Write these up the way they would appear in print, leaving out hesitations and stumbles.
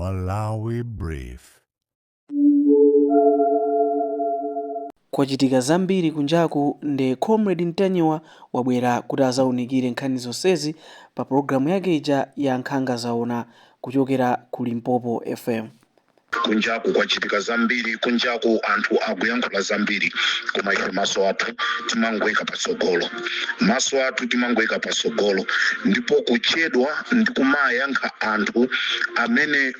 Malawi Brief. Kwachitika zambiri kunjaku nde Comrade Ntanyiwa wabwera kuti azaunikire nkhani zonsezi pa pologalamu yake ija ya Nkhanga Zaona kuchokera ku Limpopo FM. Kunjaku kwachitika zambiri, kunjaku anthu akuyankhula zambiri, koma ife maso athu timangoyika patsogolo, maso athu timangoyika patsogolo, ndipo kuchedwa ndi kumayankha anthu amene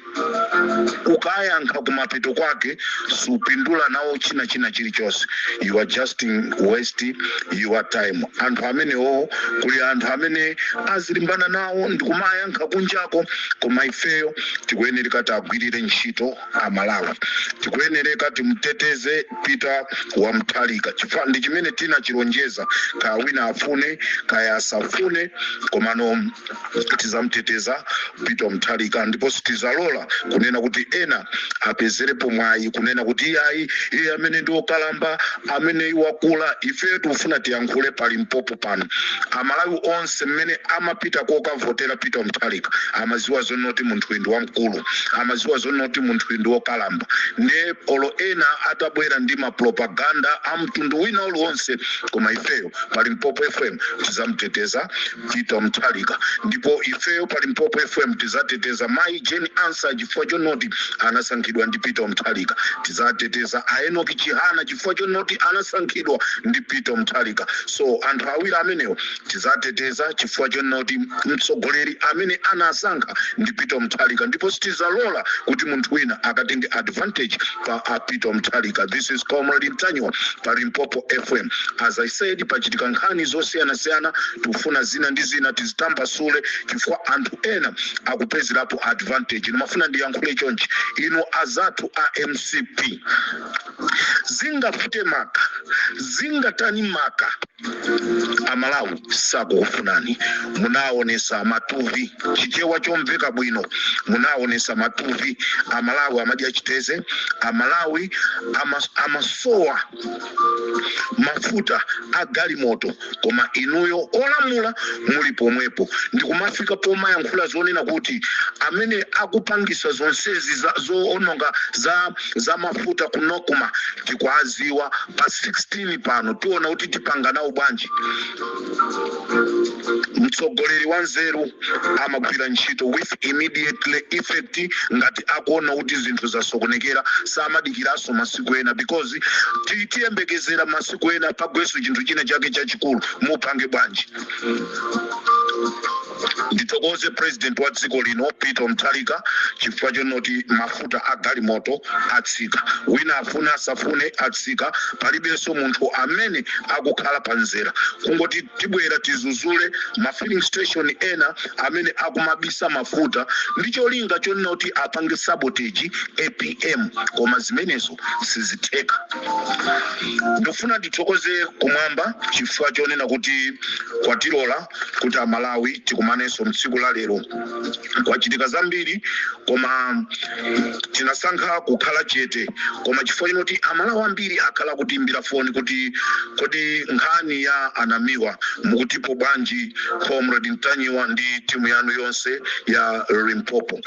ukayankha kumapeto kwake supindula nawo china chilichonse. You are just waste your time. Anthu amenewo, kuli anthu amene azilimbana nawo ndikumayankha kunjako, koma ifeyo tikuyenereka tiagwirire ntchito Amalawi, tikuyenereka timuteteze Peter wa Mutharika chifukwa ndi chimene tinachilonjeza, kaya wina afune kaya asafune, komano tizamuteteza Peter Mutharika, ndipo sitizalola kunena kuti ena apezerepo mwayi kunena kuti iyayi, iye amene ndi okalamba, amene wakula. Ifeyo tikufuna tiyankhule pa Limpopo pano. Amalawi onse mmene amapita kokavotera Peter Mutharika amaziwa zonoti munthu ndi wamkulu, amaziwa zonoti munthu ndi wokalamba. Nde olo ena atabwera ndi mapropaganda a mtundu wina uliwonse, koma ifeyo pa Limpopo FM tizamuteteza Peter Mutharika, ndipo ifeyo pa Limpopo FM tizateteza Mayi Jane Ansah chifukwa chonoti anasankhidwa ndi Peter Mutharika. Tizateteza a Enoch Chihana chifukwa chonoti anasankhidwa ndi Peter Mutharika. So anthu awiri amenewo tizateteza chifukwa chonoti mtsogoleri amene anasankha ndi Peter Mutharika, ndipo sitizalola kuti munthu wina akatenge advantage pa a Peter Mutharika. This is Comrade Ntanyiwa pa Limpopo FM. As I said, pachitika nkhani zosiyanasiyana, tikufuna zina ndi zina tizitambasule chifukwa anthu ena akupezerapo advantage. Ndimafuna ndiyankhule chonchi: inu azathu a MCP, zingafute maka, zingatani maka, Amalawi sakukufunani. Munaonesa matuvi, Chichewa chomveka bwino, munaonesa matuvi. Amalawi amadya chiteze, Amalawi amasowa mafuta a galimoto, koma inuyo olamula muli pomwepo ndikumafika pomayankhula zonena kuti amene akupangisa zonsezi zoononga za mafuta ku NOCMA tikwaziwa. Pa 16 pano tiona kuti tipanga nawo bwanji. Mtsogoleri wa nzeru amagwira ntchito with immediately effect. Ngati akuona kuti zinthu zasokonekera, samadikiranso masiku ena, because tiyembekezera masiku ena pagweso chinthu china chake chachikulu, mupange bwanji? Ndithokoze President wa dziko lino Peter Mutharika chifukwa chonoti mafuta a galimoto atsika. Wina afune asafune, atsika. Palibenso munthu amene akukhala pa mzera. Kungoti tibwera tizuzule ma filling station ena amene akumabisa mafuta ndi cholinga chonena kuti apange sabotage APM, koma zimenezo sizitheka. Ndikufuna ndithokoze kumwamba chifukwa chonena kuti kwatilola kuti Amalawi tikumanenso mtsiku la lero. Kwachitika zambiri, koma tinasankha kukhala chete, koma chifukwa chinoti Amalawi ambiri akhala kutiimbira foni kuti, "Kodi nkhani ya anamiwa mukutipo bwanji, Comrade Ntanyiwa ndi timu yanu yonse ya Limpopo?"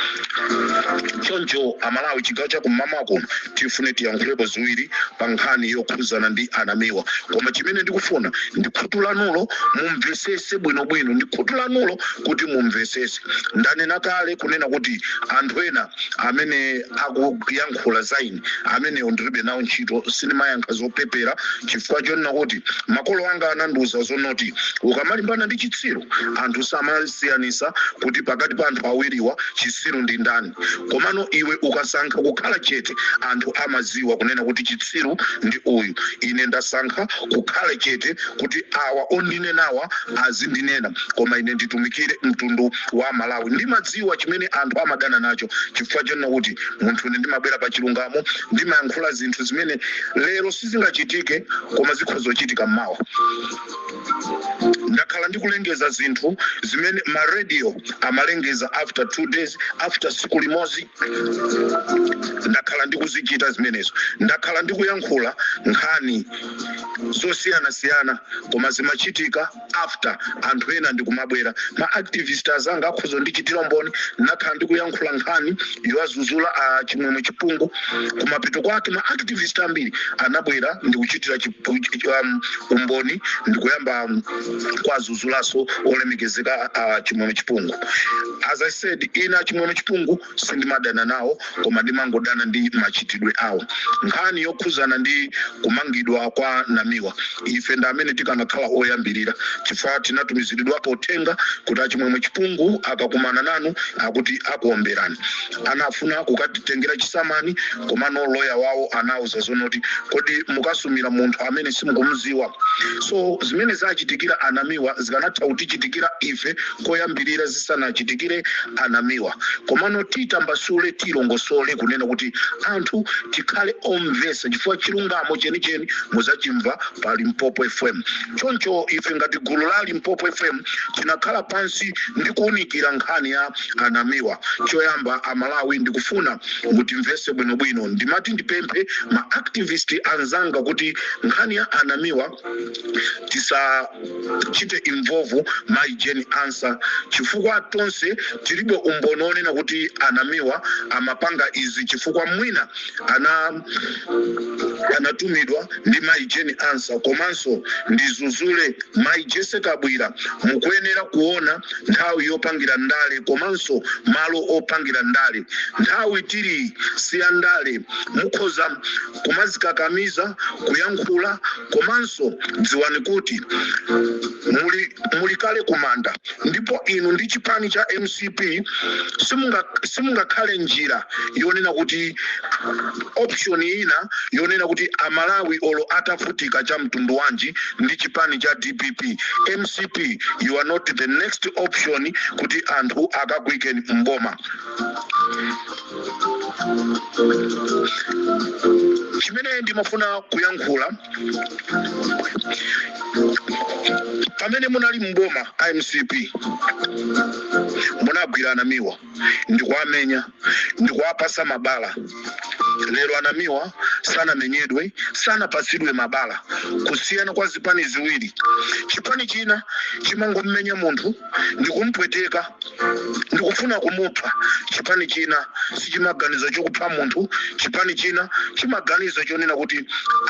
Choncho Amalawi, chigawo cha kum'mawa kuno tifune tiyankhulepo ziwiri pa nkhani yokhuzana ndi anamiwa. Koma chimene ndikufuna ndi khutu lanulo mumvesese bwinobwino, ndi khutu lanulo kuti mumvesese. Ndanena kale kunena kuti anthu ena amene akuyankhula za ine, amenewo ndilibe nawo ntchito. Sindimayankha zopepera chifukwa chonena kuti makolo anga anandiuza zonoti ukamalimbana ndi chitsiru, anthu samasiyanisa kuti pakati pa anthu awiriwa chitsiru ndi ndani. Komano iwe ukasankha kukhala chete, anthu amaziwa kunena kuti chitsiru ndi uyu. Ine ndasankha kukhala chete kuti awa ondinenawa azindinena, koma ine nditumikire mtundu wa Malawi. Ndimadziwa chimene anthu amadana nacho chifukwa chonena kuti munthu ine ndimabwera pa chilungamo, ndimayankhula zinthu zimene lero sizingachitike koma zikhoza kuchitika mmawa. Ndakhala ndikulengeza zinthu zimene ma radio amalengeza after 2 days, after siku limodzi. Ndakhala ndikuzichita zimenezo. Ndakhala ndikuyankhula nkhani zosiyanasiyana, koma zimachitika after anthu ena ndikumabwera. Ma activist azanga akhoza ndichitira umboni. Ndakhala ndikuyankhula nkhani yowazuzula a Chimwemwe Chipungu. Kumapeto kwake ma activist ambiri anabwera ndikuchitira umboni ndikuyamba kwazuzulaso olemekezeka Chimwemwe Chipungu. As I said, ina Chimwemwe Chipungu sindimadana nawo, koma ndimangodana ndi machitidwe awo. Nkhani yokhuzana ndi kumangidwa kwa Namiwa, ife ndi amene tikanakhala oyambirira, chifukwa tinatumiziridwapo uthenga kuti aChimwemwe Chipungu akakumana nanu akuti akuomberani. Anafuna kukatitengera chisamani, komano loya wawo anauza zonoti, "Kodi mukasumira munthu amene simukumuziwa?" So zimene zachitikira anamiwa zikanatha kutichitikira ife koyambirira zisanachitikire anamiwa. Komano titambasule, tilongosole kunena kuti anthu tikhale omvesa, chifukwa chilungamo chenicheni muzachimva pa Limpopo FM. Choncho ife ngati gulu la Limpopo FM tinakhala pansi ndi kuwunikira nkhani ya anamiwa. Choyamba, Amalawi, ndikufuna mutimvese bwinobwino. Ndimati ndipemphe ma activist anzanga kuti nkhani ya anamiwa tisachite involve Mai Jane Ansah, chifukwa tonse tilibe umboni onena kuti anamiwa amapanga izi, chifukwa mwina anatumidwa ndi Mai Jane Ansah. Komanso ndizuzule Mai Jessie Kabwila: mukuyenera kuona nthawi yopangira ndale komanso malo opangira ndale. Nthawi tili siya ndale, mukhoza kumazikakamiza kuyankhula. Komanso dziwani kuti muli kale kumanda, ndipo inu ndi chipani cha MCP simungakhale njira yonena kuti option ina yonena kuti Amalawi olo atafutika cha mtundu wanji ndi chipani cha DPP, MCP, you are not the next option kuti anthu akakuikeni mboma. Chimene ndimafuna kuyankhula, pamene munali mboma MCP, munagwira anamiwa ndikuwamenya ndikuwapasa mabala. Lero anamiwa sanamenyedwe, sanapasidwe mabala. Kusiyana kwa zipani ziwiri, chipani china chimangomenya munthu ndikumpweteka ndikufuna kumupha. Chipani china sichimaganiza chokupha munthu. Chipani china chimaganiza chonena kuti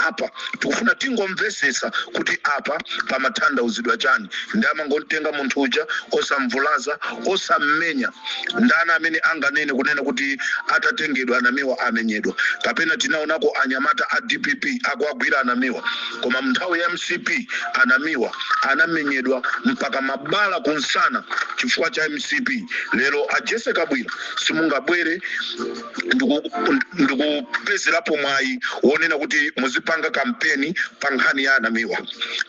apa tikufuna tingomvesesa kuti apa pamathandauzidwa chani, ndi amangotenga munthu uja osamvulaza, osammenya. Ndani amene anganene kunena kuti atatengedwa anamiwa amenyedwa, kapena tinaonako anyamata a DPP akuagwira anamiwa? Koma mnthawi ya MCP anamiwa anamenyedwa mpaka mabala kunsana chifukwa cha MCP. Lero a Jessie Kabwila simungabwere ndikupezerapo mwayi wonena kuti muzipanga kampeni pa nkhani ya anamiwa.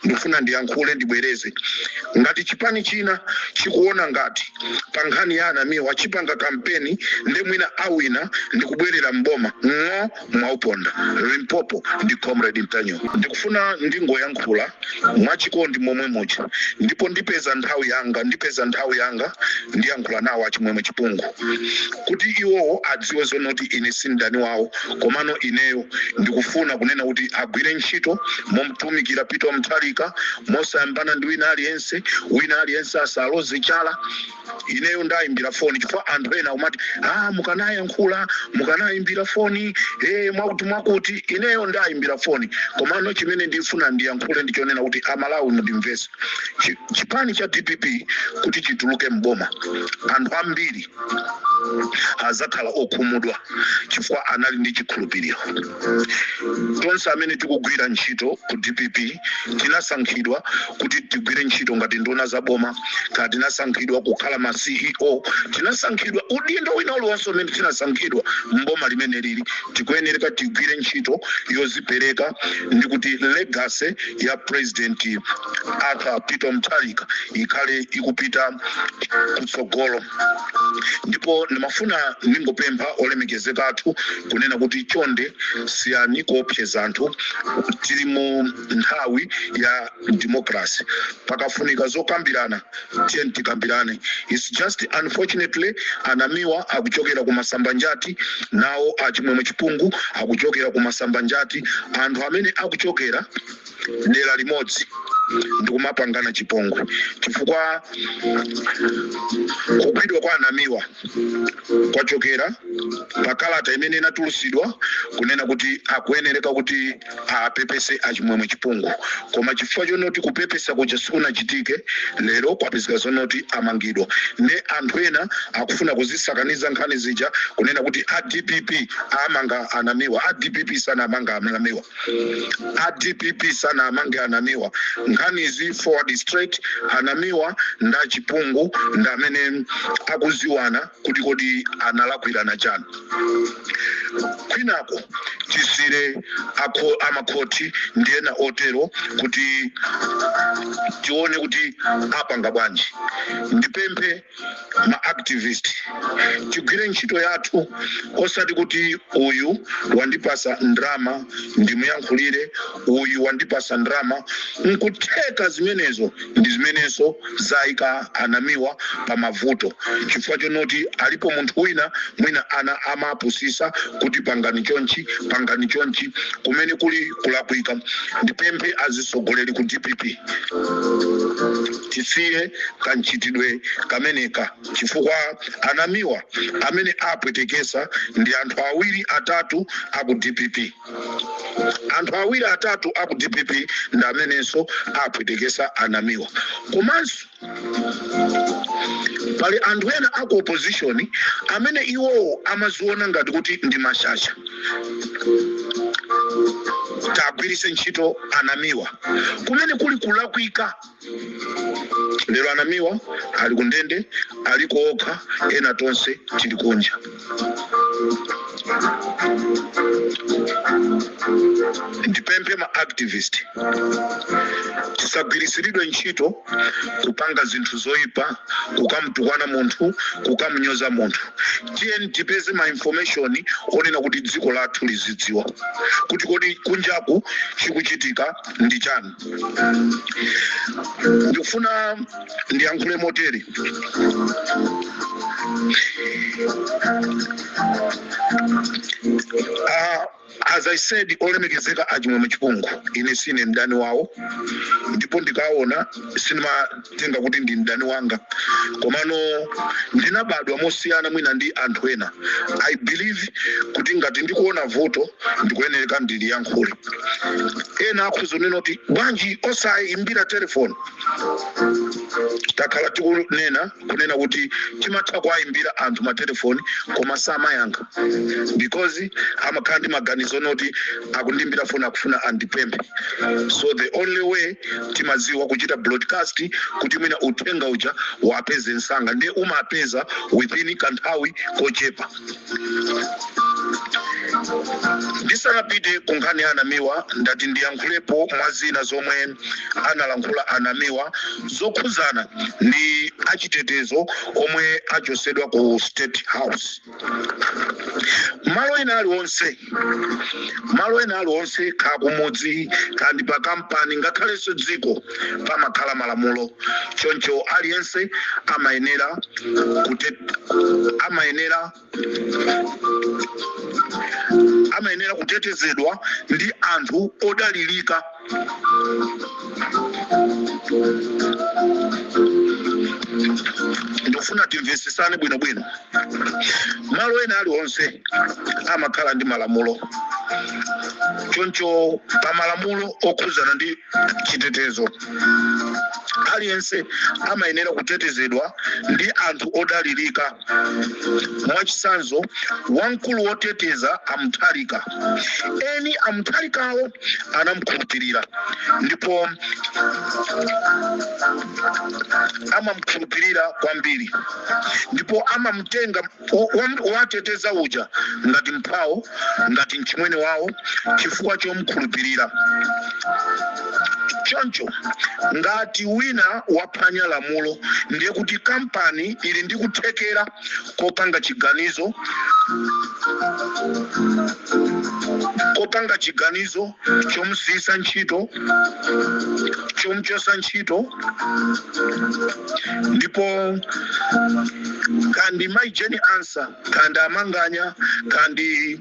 Ndifuna ndiyankhule, ndibwereze: ngati chipani china chikuona ngati pa nkhani ya anamiwa chipanga kampeni ndi mwina awina ndikubwerera mboma, ng'o mwauponda. Limpopo ndi Comrade Ntanyiwa. Ndikufuna ndingoyankhula mwachikondi momwe muja, ndipo ndipeza nthawi yanga ndiyankhula nawo aChimwemwe Chipungu kuti iwowo adziwe zonoti ine si mdani wawo. Komano ineyo ndikufuna kunena kuti agwire ntchito momtumikira Peter Mutharika, mosayambana ndi wina aliyense. Wina aliyense asaloze chala. Ineyo ndayimbira foni, chifukwa anthu ena umati, "Ah, mukanayankhula, mukanayimbira foni, mwakuti mwakuti." Ineyo ndayimbira foni, komano chimene ndifuna ndiyankhule ndichonena kuti Amalawi mundimvese. Chipani cha DPP kuti chituluke mboma, anthu ambiri azakhala okhumudwa, chifukwa anali ndi chikhulupiriro. Tonse amene tikugwira ntchito ku DPP tinasankhidwa kuti tigwire ntchito ngati nduna za boma, ka tinasankhidwa kukhala ma CEO, tinasankhidwa udindo wina uliwonse umene tinasankhidwa mboma limene lili, tikuyenereka tigwire ntchito yozipereka ndi kuti legacy ya President Arthur Peter Mutharika ikhale ikupita kutsogolo. Ndipo ndimafuna ndingopempha olemekezeka Olemekezeka athu kunena kuti chonde siyani kuopseza anthu. Tili mu nthawi ya democracy, pakafunika zokambirana tiyeni tikambirane. It's just unfortunately anamiwa akuchokera ku Masambanjati, nawo achimwemwe Chipungu akuchokera ku Masambanjati, anthu amene akuchokera dera limodzi ndikumapangana chipongwe, chifukwa kugwidwa kwa anamiwa kwachokera pa kalata imene inatulusidwa kunena kuti akuyenereka kuti apepese achimwemwe Chipungu. Koma chifukwa chonoti kupepesa kuja sikunachitike, lero kwapezeka zonoti amangidwa. Nde anthu ena akufuna kuzisakaniza nkhani zija kunena kuti a DPP amanga anamiwa. A DPP sana amanga anamiwa, a DPP sana amange anamiwa. Nkhanizi forward straight, anamiwa nda Chipungu ndi amene akuziwana kuti kodi analakwirana chani. Kwinako tisire amakhoti ndi ena otero kuti tione kuti apanga bwanji. Ndipemphe ma activist tigwire ntchito yathu, osati kuti uyu wandipasa ndrama ndimuyankhulire, uyu wandipasa ndrama. Nkutheka zimenezo ndi zimenenso zayika anamiwa pa mavuto, chifukwa chonoti alipo munthu wina mwina ana amapusisa kuti pangani chonchi, pangani chonchi, kumene kuli kulakwika. Ndipemphe azisogoleri ku DPP tisiye kanchitidwe kameneka, chifukwa anamiwa amene apwetekesa ndi anthu awiri atatu aku DPP. Anthu awiri atatu aku DPP ndi amenenso apwetekesa anamiwa. Komanso pali anthu ena aku opposition amene iwowo amaziona ngati kuti ndi mashasha, tagwirise ntchito anamiwa, kumene kuli kulakwika. Lero anamiwa ali kundende, aliko okha, ena tonse tili kunja. Ndipemphe ma activist tisagwirisiridwe ntchito kupanga zinthu zoyipa, kukamtukwana munthu, kukamunyoza munthu. Tiyeni tipeze ma information onena kuti dziko lathu lizidziwa kuti kodi kunjaku chikuchitika ndi chani. Ndikufuna ndiyankhule motere. As I said, olemekezeka achimwemwe Chipungu, ine sine mdani wawo, ndipo ndikaona sindimatenga kuti ndi mdani wanga, komano ndinabadwa mosiyana mwina ndi anthu ena. I believe kuti ngati ndikuona vuto ndikuyenereka ndiliyankhule. Ena akhoza kunena kuti bwanji osayimbira telefoni? Takhala tikunena kunena kuti timatha kuwayimbira anthu matelefoni koma samayankha, because amakhala ndi maganizo noti akundimbira foni akufuna andipemphe. So the only way timaziwa kuchita broadcast kuti mwina uthenga uja wapeze msanga, ndiye umapeza within kanthawi kochepa. Ndisanapite ku nkhani ya anamiwa, ndati ndiyankhulepo mwa zina zomwe analankhula anamiwa zokhuzana ndi achitetezo omwe achosedwa ku State House. Malo ena aliwonse, malo ena aliwonse, kha kumudzi kandi pa kampani, ngakhalenso dziko, pamakhala malamulo. Choncho aliyense amayenera kutetezedwa ndi anthu odalirika. Ndikufuna timvesesane bwinobwino. Malo ena aliwonse amakhala ndi malamulo. Choncho pa malamulo okhuzana ndi chitetezo, aliyense amayenera kutetezedwa ndi anthu odalirika. Mwachitsanzo, wamkulu woteteza amuthalika, eni amuthalikawo anamukhulupirira ndipo amamukhulupirira kwambiri, ndipo amamutenga wateteza uja ngati mphawo, ngati mchimwene wawo, chifukwa chomukhulupirira. Choncho ngati wina waphwanya lamulo, ndiye kuti kampani ili ndi kuthekera kopanga chiganizo Kopanga chiganizo chomusiyisa ntchito, chomuchosa ntchito. Ndipo kandi Mai Jane Ansah, kandi amanganya, kandi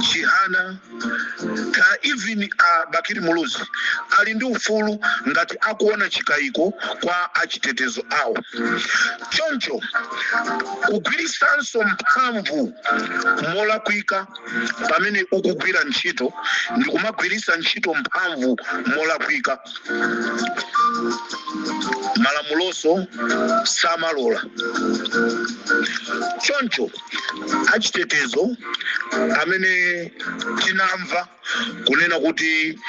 Chihana, ka even Bakili Muluzi ali ndi ufulu ngati akuona chikayiko kwa achitetezo awo. Choncho kugwirisanso mphamvu molakwika pamene ukugwira ntchito ndi kumagwirisa ntchito mphamvu molakwika, malamuloso samalola. Choncho achitetezo amene tinamva kunena kuti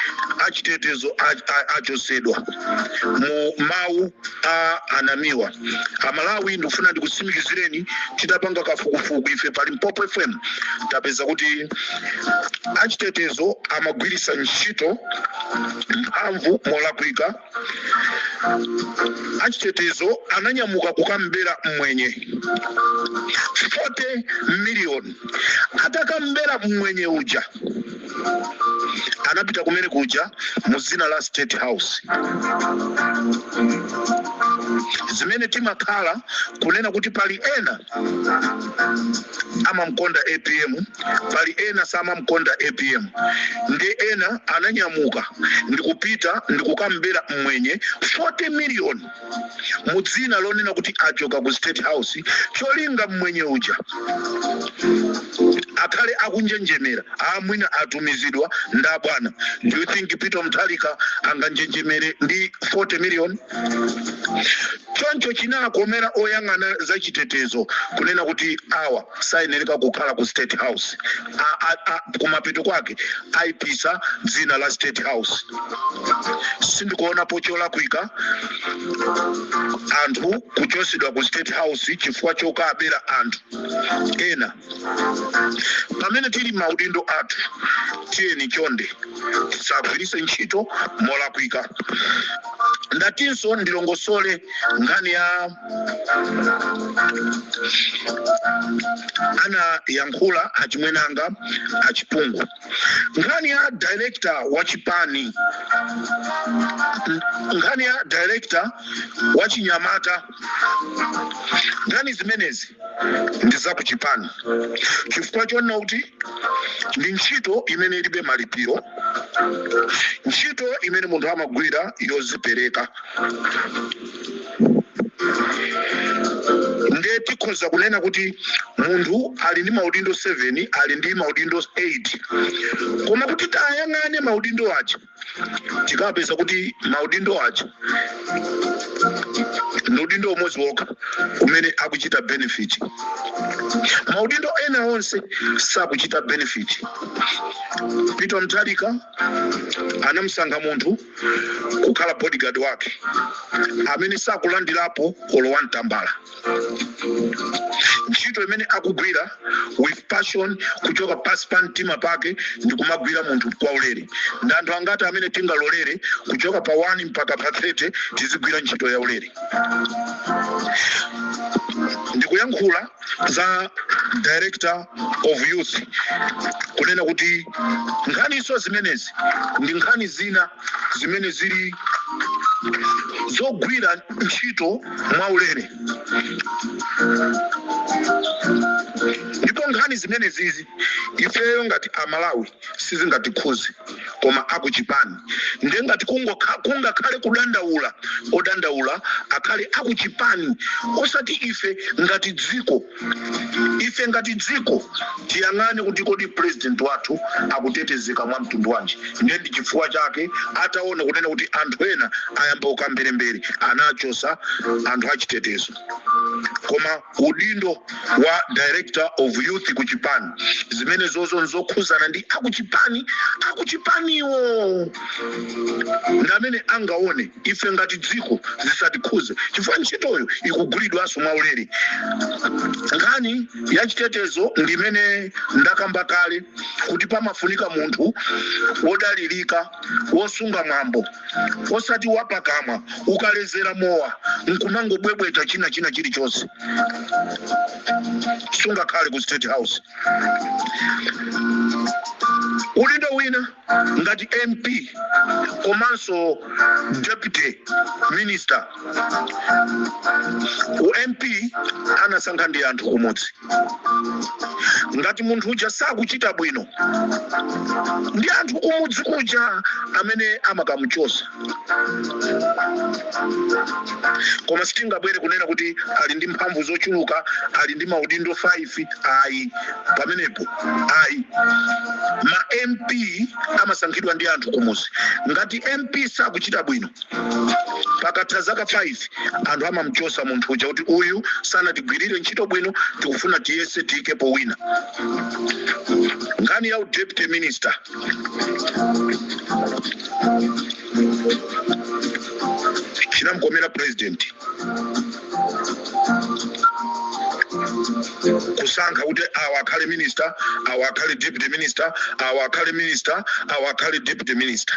achitetezo achosedwa mu mawu a anamiwa Amalawi, ndikufuna ndikutsimikizireni, titapanga kafukufuku ife pa Limpopo FM, tapeza kuti achitetezo amagwirisa ntchito mphamvu molakwika. Achitetezo ananyamuka kukambera mmwenye 40 million. Atakambera mmwenye uja, anapita kumene kuja mu dzina la State House, zimene timakhala kunena kuti pali ena amamkonda APM, pali ena samamkonda APM. Ndi ena ananyamuka ndikupita ndikukambera mmwenye 40 million mu dzina lonena kuti achoka ku State House, cholinga mmwenye uja akhale akunjenjemera, amwina atumizidwa nda bwana. Do you think Peter Mutharika anganjenjemere ndi 40 million? Choncho chinakomera oyang'ana zachitetezo kunena kuti awa sayenereka kukhala ku State House. Kumapeto kwake ayipisa dzina la State House. Sindikuonapo cholakwika anthu kuchosedwa ku State House chifukwa chokabera anthu ena. Pamene tili maudindo athu, tiyeni chonde tisagwirise ntchito molakwika. Ndatinso ndilongosole nkhani ya anayankhula achimwenanga achipungu, nkhani ya director wa chipani, nkhani ya director wa chinyamata. Nkhani zimenezi ndi za kuchipani chifukwa chonena kuti ndi ntchito imene ilibe malipiro, ntchito imene munthu amagwira yozipereka. Nde tikhoza kunena kuti munthu ali ndi maudindo 7, ali ndi maudindo 8, koma kuti tayang'ane maudindo aja, tikapeza kuti maudindo aja ndi udindo umodzi wokha umene akuchita benefit, maudindo ena onse sakuchita benefit. Peter Mutharika anamusankha munthu kukhala bodyguard wake amene sakulandirapo olo wamtambala. Ntchito imene akugwira with passion, kuchoka pasi pa mtima pake, ndi kumagwira munthu kwaulere. Ndi anthu angati amene tingalolere kuchoka pa 1 mpaka pa 30 tizigwira ntchito yaulere? Ndikuyankhula za director of youth, kunena kuti nkhaniso zimenezi ndi nkhani zina zimene zili zogwira ntchito mwaulere. Ndipo nkhani zimenezizi ifeyo ngati Amalawi sizingatikhuze, koma akuchipani. Ndiye ngati kungakhale kudandaula, odandaula akhale akuchipani, osati ife ngati dziko. Ife ngati dziko tiyang'ane kuti kodi president wathu akutetezeka mwa mtundu wanji? Ndiye ndi chifukwa chake ataona kunena kuti anthu ena ayamba ukamberembere, anachosa anthu achitetezo. Koma udindo wa director of youth ku chipani, zimene zozo nzokhuzana ndi akuchipani, akuchipani. Makampaniwo ndi amene angaone. Ife ngati dziko zisatikhuze, chifukwa ntchitoyo ikugulidwanso mwaulere. Nkhani ya chitetezo ndimene ndakamba kale kuti pamafunika munthu wodalirika, wosunga mwambo, osati wapakamwa ukalezera mowa nkumangobwebweta china china chilichonse. Sungakhale ku State House. Udindo wina ngati MP komanso deputy minister, u MP anasankha ndi anthu kumudzi. Ngati munthu uja sakuchita bwino, ndi anthu kumudzi kuja amene amakamuchosa. Koma sitingabwere kunena kuti ali ndi mphamvu zochuluka, ali ndi maudindo 5, ayi. Pamenepo ayi. Ma MP amasankhidwa ndi anthu kumudzi. Ngati MP sakuchita bwino, pakatha zaka 5 anthu amamchosa munthu uja kuti uyu sanatigwirire ntchito bwino, tikufuna tiyese tiyikepo wina. Nkhani ya deputy minister, chinamkomera president kusankha kuti awa akhale minister, awa akhale deputy minister, awa akhale minister, awa akhale deputy minister.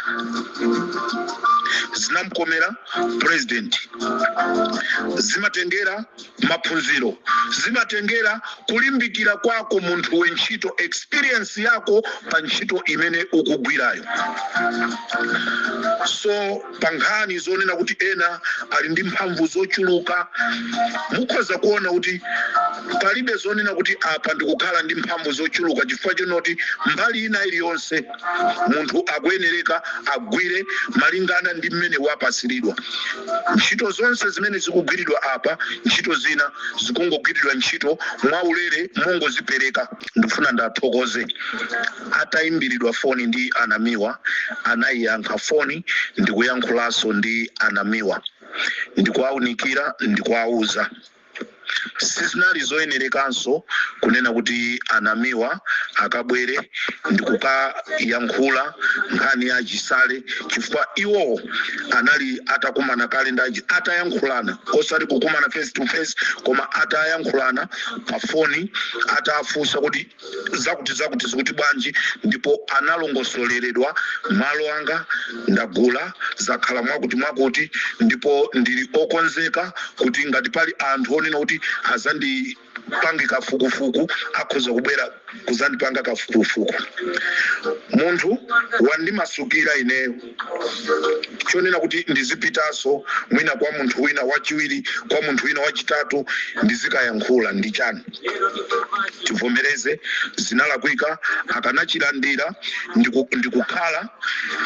Zinamkomera president. Zimatengera maphunziro, zimatengera kulimbikira kwako munthu wentchito, experience yako pa ntchito imene ukugwirayo. So pa nkhani zonena kuti ena ali ndi mphamvu zochuluka, mukhoza kuona kuti palibe zonena kuti apa ndikukhala ndi mphamvu zochuluka, chifukwa chonoti mbali ina iliyonse munthu akuyenereka agwire malingana ndi mmene wapasiridwa. Ntchito zonse zimene zikugwiridwa apa, ntchito zina zikungogwiridwa ntchito mwaulere, mongozipereka. Ndifuna ndathokoze, atayimbiridwa foni ndi Anamiwa, anayiyankha foni ndikuyankhulanso ndi Anamiwa, ndikuwaunikira, ndikuwauza sizinali zoyenerekanso kunena kuti Anamiwa akabwere ndikukayankhula nkhani ya Chisale, chifukwa iwowo anali atakumana kale ndi atayankhulana, osati kukumana face to face, koma atayankhulana pa foni, atafunsa kuti zakuti zakuti zikuti bwanji, ndipo analongosoleredwa malo anga ndagula, zakhala mwakuti mwakuti, ndipo ndili okonzeka kuti ngati pali anthu onena kuti azandipange kafukufuku akhoza kubwera kuzandipanga kafukufuku. Munthu wandimasukira ineyo chonena kuti ndizipitanso mwina kwa munthu wina wachiwiri, kwa munthu wina wachitatu, ndizikayankhula ndi chani? Tivomereze zinalakwika, akanachilandira ndikukhala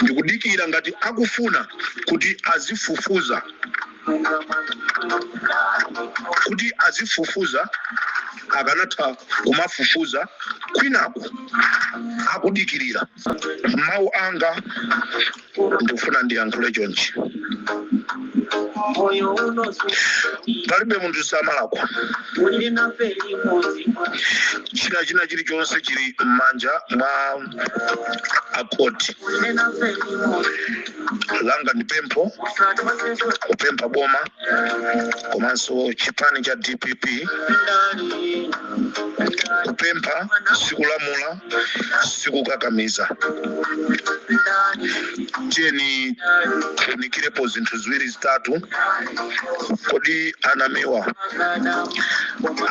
ndikudikira ngati akufuna kuti azifufuza, kuti azifufuza akanatha kumafufuza kwinaku akudikirira. Mawu anga ndikufuna ndiyankhule chonchi: palibe munthu samalakwa. China china chilichonse chili m'manja mwa akhoti. Langa ndi pempho, kupempha boma komanso chipani cha DPP, kupempha sikulamula, sikukakamiza. Tiyeni tiunikirepo zinthu ziwiri zitatu. Kodi Anamiwa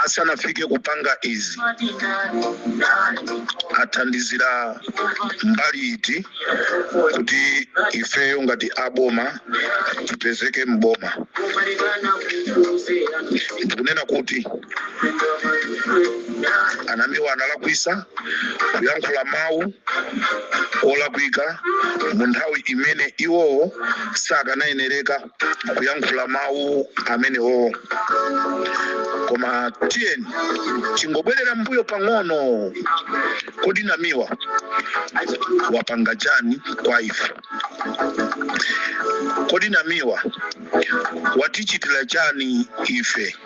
asanafike kupanga izi athandizira mbali iti kuti ifeyo ngati aboma tipezeke mboma? Ndikunena kuti Anamiwa analakwisa kuyankhula mawu olakwika mu nthawi imene iwowo sakanayenereka kuyankhula mawu amenewowo. Koma tiyeni tingobwerera mbuyo pang'ono. Kodi Namiwa wapanga chani kwa ife? Kodi Namiwa watichitira chani ife?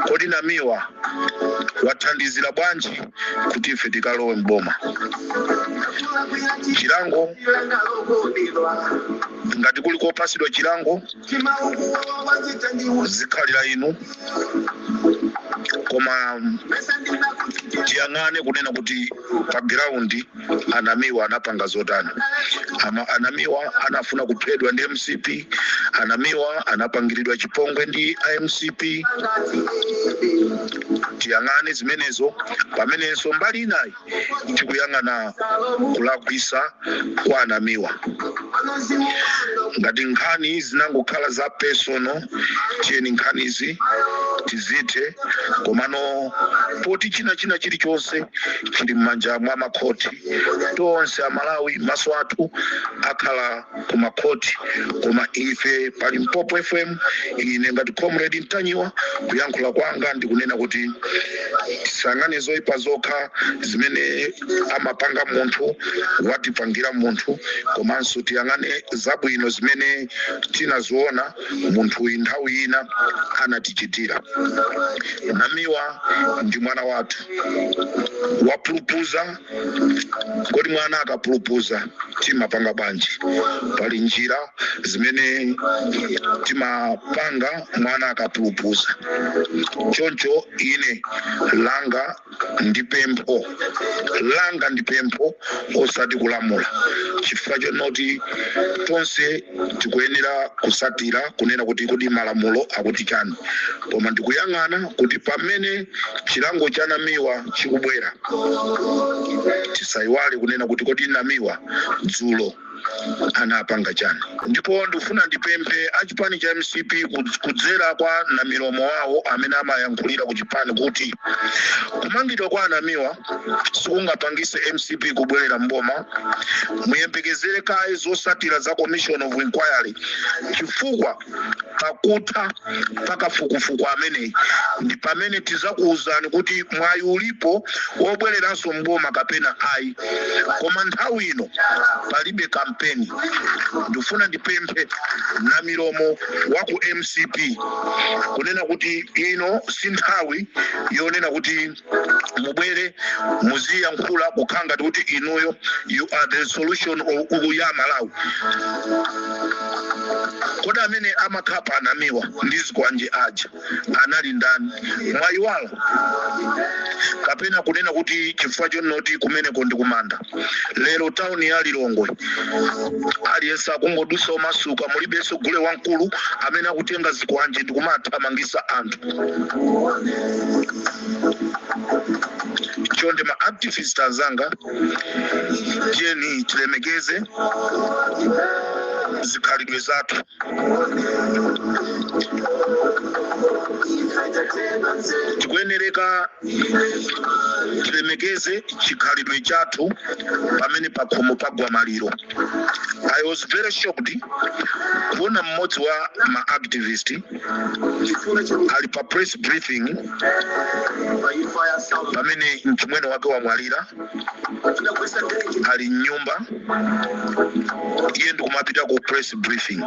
Kodi Namiwa wathandizira bwanji kuti ife tikalowe mboma? Chilango, ngati kuli kopasidwa chilango, zikhalira inu, koma tiyang'ane kunena kuti pa ground anamiwa anapanga zotani. Anamiwa anafuna kuphedwa ndi MCP, anamiwa anapangiridwa chipongwe ndi MCP. Tiyang'ane zimenezo, pamenenso mbali inayi tikuyang'ana kulakwisa kwa anamiwa. Ngati nkhani zinangokhala za personal, tiyeni nkhanizi tizithe, komano poti china chilichonse chili m'manja mwa makhoti, tonse Amalawi maso athu akhala ku makhoti. Koma ife pa Limpopo FM, ine ngati Comrade Ntanyiwa, kuyankhula kwanga ndikunena kuti tisayang'ane zoyipa zokha zimene amapanga munthu, watipangira munthu, komanso tiyang'ane zabwino zimene tinaziona munthu uyu nthawi ina anatichitira. Namiwa ndi mwana wathu, wapulupuza. Kodi mwana akapulupuza timapanga bwanji? Pali njira zimene timapanga mwana akapulupuza. Choncho ine langa ndi pempho, langa ndi pempho, osati kulamula, chifukwa chonoti tonse tikuyenera kusatira kunena kuti kodi malamulo akuti chani. Koma ndikuyang'ana kuti pamene chilango cha Namiwa chikubwera, tisayiwale kunena kuti kodi Namiwa dzulo anapanga chani. Ndipo ndikufuna ndipemphe achipani cha MCP kudzera kwa namilomo wawo amene amayankhulira ku chipani kuti kumangidwa kwa anamiwa sikungapangise MCP kubwerera mboma. Muyembekezere kaye zosatira za commission of inquiry, chifukwa pakutha pakafukufuku ameneyi ndi pamene tizakuwuzani kuti mwayi ulipo wobwereranso mboma kapena ayi. Koma nthawi ino palibe kampeni. Ndifuna ndipemphe na milomo wa ku MCP kunena kuti ino si nthawi yonena kuti mubwere muziyankhula kukhala ngati kuti inuyo you are the solution ya Malawi. Kodi amene amakhapa anamiwa ndi zikwanje aja anali ndani? Mwayiwala kapena kunena kuti chifukwa chonoti kumeneko ndi kumanda? Lero tawuni ya Lilongwe aliyense akungodusa omasuka, mulibenso gule wamkulu amene akutenga zikwanje ndi kumathamangisa anthu. Chonde ma activist anzanga, tiyeni tilemekeze zikhalidwe zathu. Tikuyenereka tilemekeze chikhalidwe chathu pamene pakhomo pagwa maliro. I was very shocked kuona mmodzi wa ma activist ali pa press briefing pamene mchimwene wake wamwalira, ali mnyumba, iye ndikumapita ku press briefing.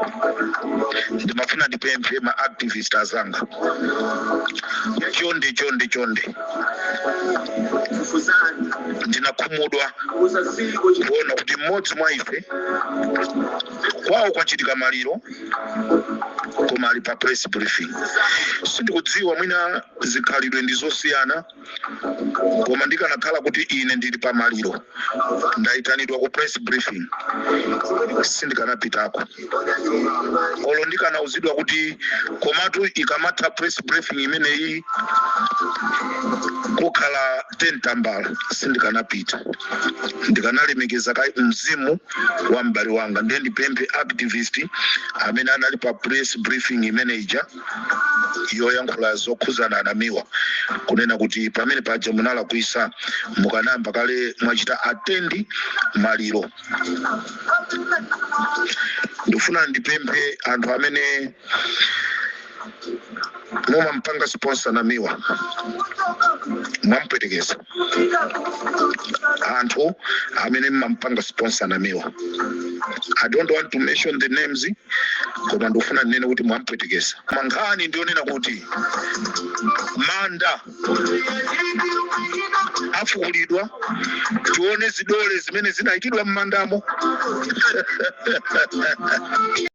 Ndimafuna ndipemphe ma activist azanga, chonde, chonde, chonde. Ndinakhumudwa kuona kuti mmodzi mwa ife kwawo kwachitika maliro koma ali pa press briefing. Sindikudziwa, mwina zikhalidwe ndi zosiyana, koma ndikanakhala kuti ine ndili pa maliro, ndayitanidwa ku press briefing, sindikanapitako. Olo ndikanauzidwa kuti komatu ikamatha press briefing imeneyi kukhala 10 tambala, sindikanapita. Ndikanalemekeza ka mzimu wa m'bale wanga. Ndiye ndipemphe activist amene anali pa press briefing imeneija yoyankhula zokhuzana anamiwa kunena kuti pamene paja munalakwisa, mukanamba kale mwachita attend maliro. Ndifuna ndipemphe anthu amene mumampanga sponsor Namiwa, mwampwetekeza. Anthu amene mumampanga sponsor Namiwa, I don't want to mention the names, koma ndikufuna ndinene kuti mwampwetekesa. Mankhani ndionena kuti manda afukulidwa, tione zidole zimene zinayikidwa m'mandamo.